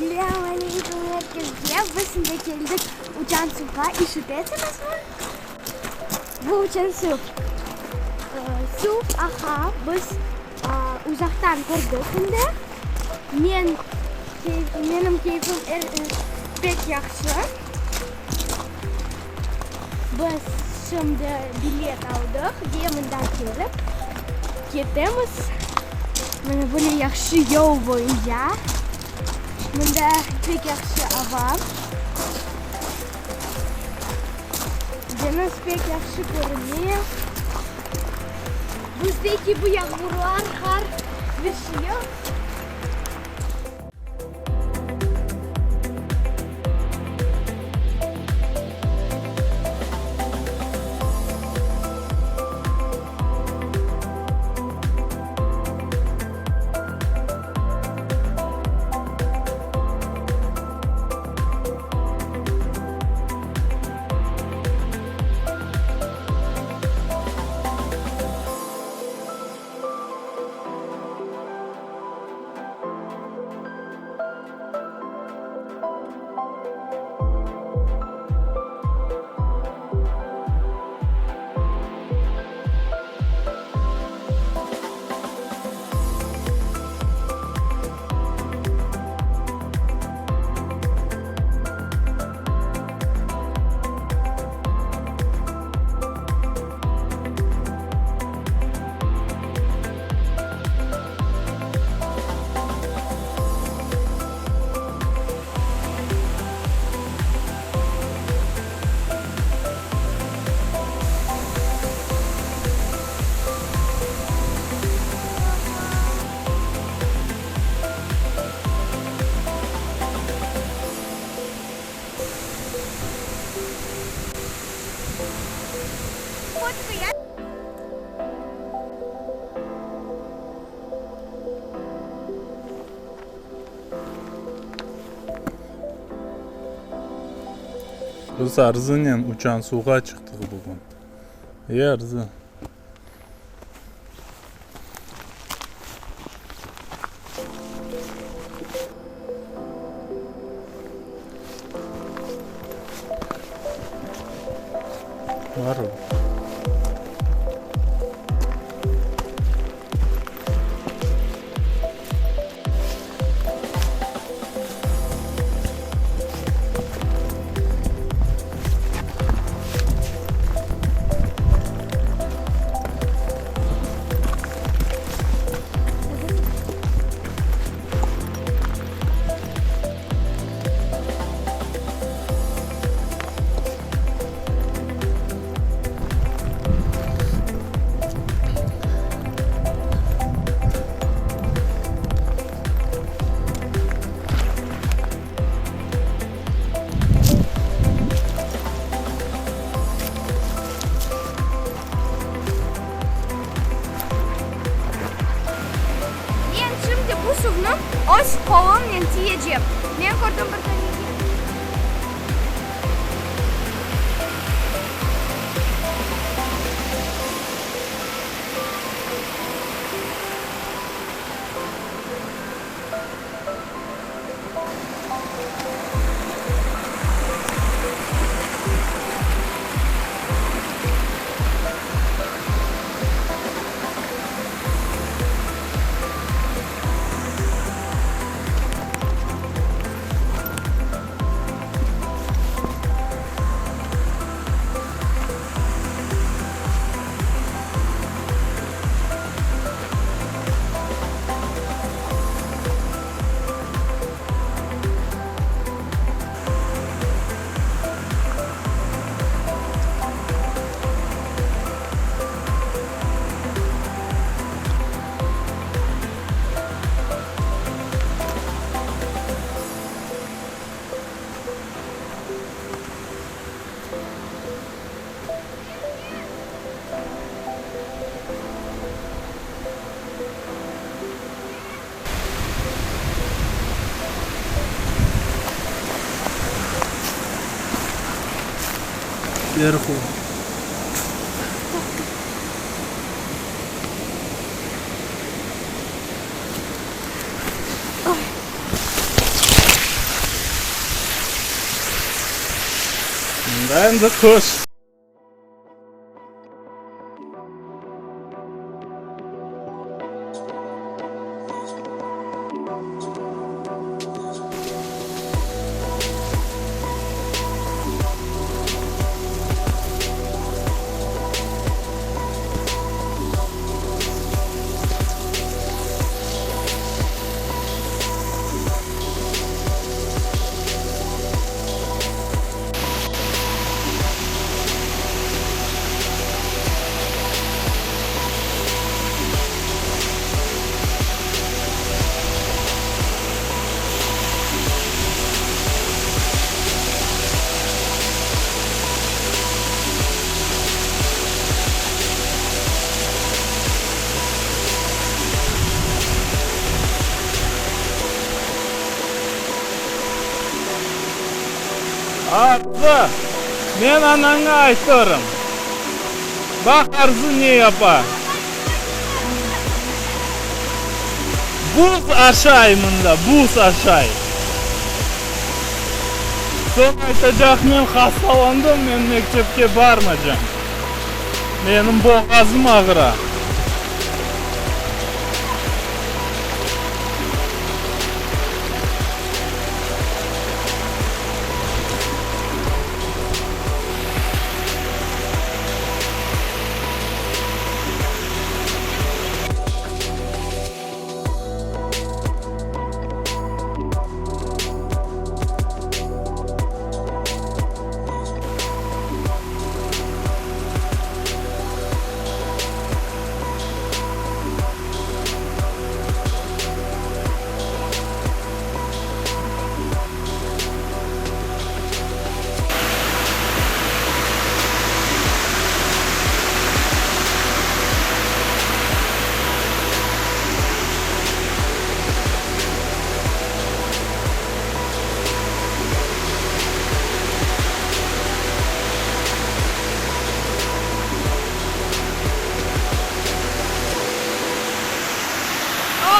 Selâm aleyküm er kesge! Biz şimdi keldik Uçan suvğa. İşitesiñizmi? Bu uçan suv. Suv aqa. Biz uzaqtan kördik şimdi. Men, menim keyfim pek yahşı. Biz şimdi bilet aldıq ve mında kelip ketemiz. Mana böyle yahşı yol boyunca. Mında pek yahşı ava. Deñiz pek yahşı körüne. Bizdeki bu yağmurlar, qar, bir şey yoq. Biz Arzınen Uçansuvğa çıqtıq bugün. E, Arzı? Bar o. Men şimdi bu suvnı öz qolumnen tiyecem. Men kördim bir tane. Sverhu. Mında endi qış. Arzı, men anaña aytırım. Baq, Arzı ne yapa. Buz aşay mında, buz aşay. Soñ aytacaq, men hastalandım, men mektepke barmacam. Menim boğazım ağıra.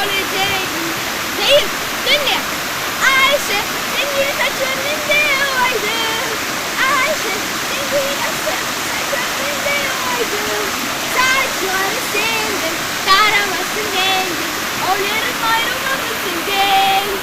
Ölecek deyim, diñle, Ayşe, sen niye saçıñ mende olaydı? Ayşe, sen gülasıñ, saçıñ mende olaydı? Saçları senden, taraması menden, Ölerim ayrılmam senden.